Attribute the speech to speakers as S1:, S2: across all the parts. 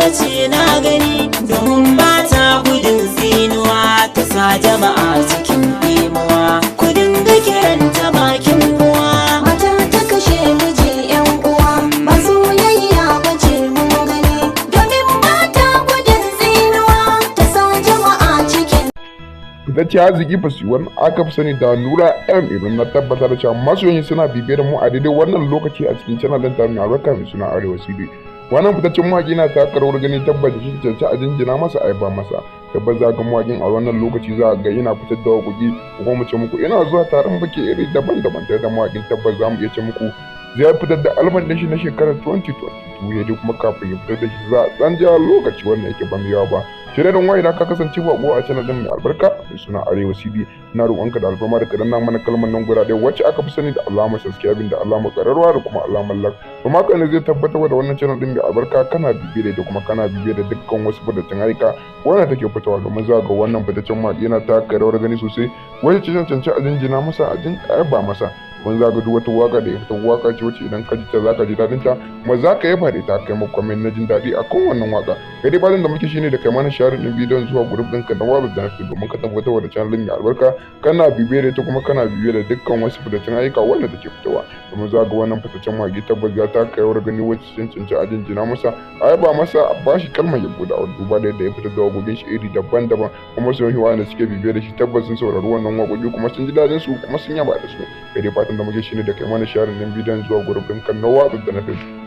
S1: bace na gani, domin ba ta gudun tsinuwa, ta sa jama'a cikin imuwa, ku dinga kiranta bakin uwa.
S2: Mata ta kashe miji, yan uwa, ba soyayya bace mun gani, domin ba ta gudun tsinuwa, ta sa jama'a cikin
S3: Fitacce haziki fasiwan aka fi sani da Nura M Ibrahim, na tabbatar da cewa masoyan suna bibiyar mu a daidai wannan lokaci a cikin channel ɗin ta mai albarka mai suna Arewa CD. Wannan fitaccen mawaƙi na taka rawar gani, tabbata shi cancanci a jinjina masa, a yaba masa. Tabbas za ga mawaƙin a wannan lokaci za ga yana fitar da waƙoƙi, ko kuma mu ce muku ina zuwa taron biki iri daban-daban. Tare da mawaƙin, tabbas za mu iya ce muku zai fitar da album ɗin shi na shekarar 2022, ya dai kuma kafin ya fitar da shi za a ɗan ja lokaci wanda yake ban yawa ba. Shirya don wa idan ka kasance bako a channel din mai albarka mai suna Arewa CD, na roƙonka da alfarma da kadan mana kalmar nan guda ɗaya wacce aka fi sani da alamar subscribing da alamar ƙararrawa da kuma alamar like. Kuma haka ne zai tabbatar da wannan channel din mai albarka kana bibiye da ita, kuma kana bibiye da dukkan wasu fitattun aika wanda take fitowa, domin za ga wannan fitaccen mawaƙi yana taka rawar gani sosai wacce ce cancanci a jinjina masa, a jin ba masa. Wani za ga duk wata waka da ya fita, waka ce wacce idan ka ji ta za ka ji daɗin ta, kuma za ka yaba da ita, kai ma comment na jin daɗi a kan wannan waka. Kai dai fatan da muke shine da kai mana share ɗin bidiyon zuwa group ɗinka na WhatsApp da na Facebook, domin ka tabbatar da channel mai albarka kana bibiye da ita, kuma kana bibiye da dukkan wasu fitattun ayyuka wanda take fitowa, domin za ga wannan fitaccen mawaƙi tabbas ya taka rawar gani wacce cancanci a jinjina masa, a yaba masa, a bashi kalmar yabo da duba da yadda ya fitar da waƙoƙin shi iri daban-daban, kuma sun yi wanda suke bibiye da shi tabbas sun saurari wannan waƙoƙi, kuma sun ji daɗin su, kuma sun yaba da su. Kai dai fatan da muke shine da kai mana share ɗin bidiyon zuwa group ɗinka na WhatsApp da na Facebook.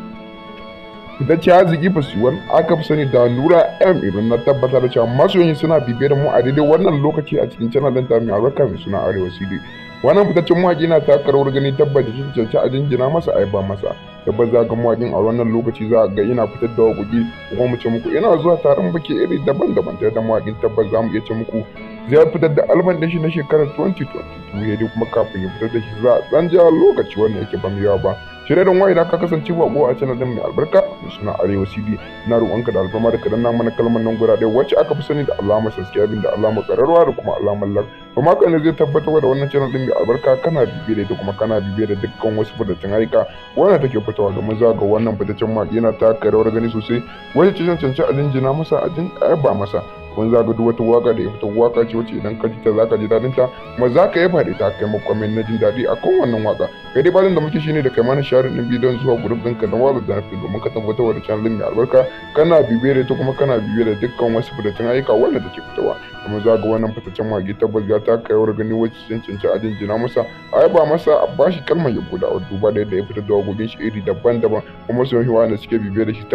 S3: Fitacce haziki fasiwan aka fi sani da Nura M Ibrahim, na tabbatar da cewa masoyan suna bibiyar mu a daidai wannan lokaci a cikin channel ɗin ta mai albarka mai suna Arewa CD. Wannan fitaccen mawaƙi na taka rawar gani, tabbata shi cancanci a jinjina masa, a yaba masa. Tabbas za ga mawaƙin a wannan lokaci za ga yana fitar da waƙoƙi, ko kuma mu ce muku ina zuwa taron biki iri daban-daban. Tare da mawaƙin, tabbas za mu iya ce muku zai fitar da album ɗin shi na shekarar 2022, ya dai kuma kafin ya fitar da shi za a ɗan ja lokaci wanda yake ban yawa ba. Shirya don wa idan ka kasance bako a channel din mai albarka mai suna Arewa CD, na roƙonka da alfarma da kadan mana kalmar nan guda ɗaya wacce aka fi sani da alamar subscribing da alamar ƙararrawa da kuma alamar like. Kuma haka ne zai tabbatar da wannan channel din mai albarka kana bibiye da ita, kuma kana bibiye da dukkan wasu fitattun aika wanda take fitowa, domin za ga wannan fitaccen mawaƙi yana taka rawar gani sosai wacce ce cancanci a jinjina masa, a jin ba masa. Wani za ga duk wata waka da ya fita, waka ce wacce idan ka ji ta za ka ji daɗin ta, kuma za ka yaba da ita, kai ma comment na jin daɗi a kan wannan waka. Kai dai fatan da muke shine da kai mana share ɗin bidiyon zuwa group ɗinka na WhatsApp da na Facebook, domin ka tabbatar da channel mai albarka kana bibiye da ita, kuma kana bibiye da dukkan wasu fitattun ayyuka wanda take fitowa, domin za ga wannan fitaccen mawaƙi tabbas ya taka rawar gani wacce cancanci a jinjina masa, a yaba masa, a bashi kalmar yabo da duba da yadda ya fitar da waƙoƙin shi iri daban-daban, kuma sun yi wanda suke bibiye da shi.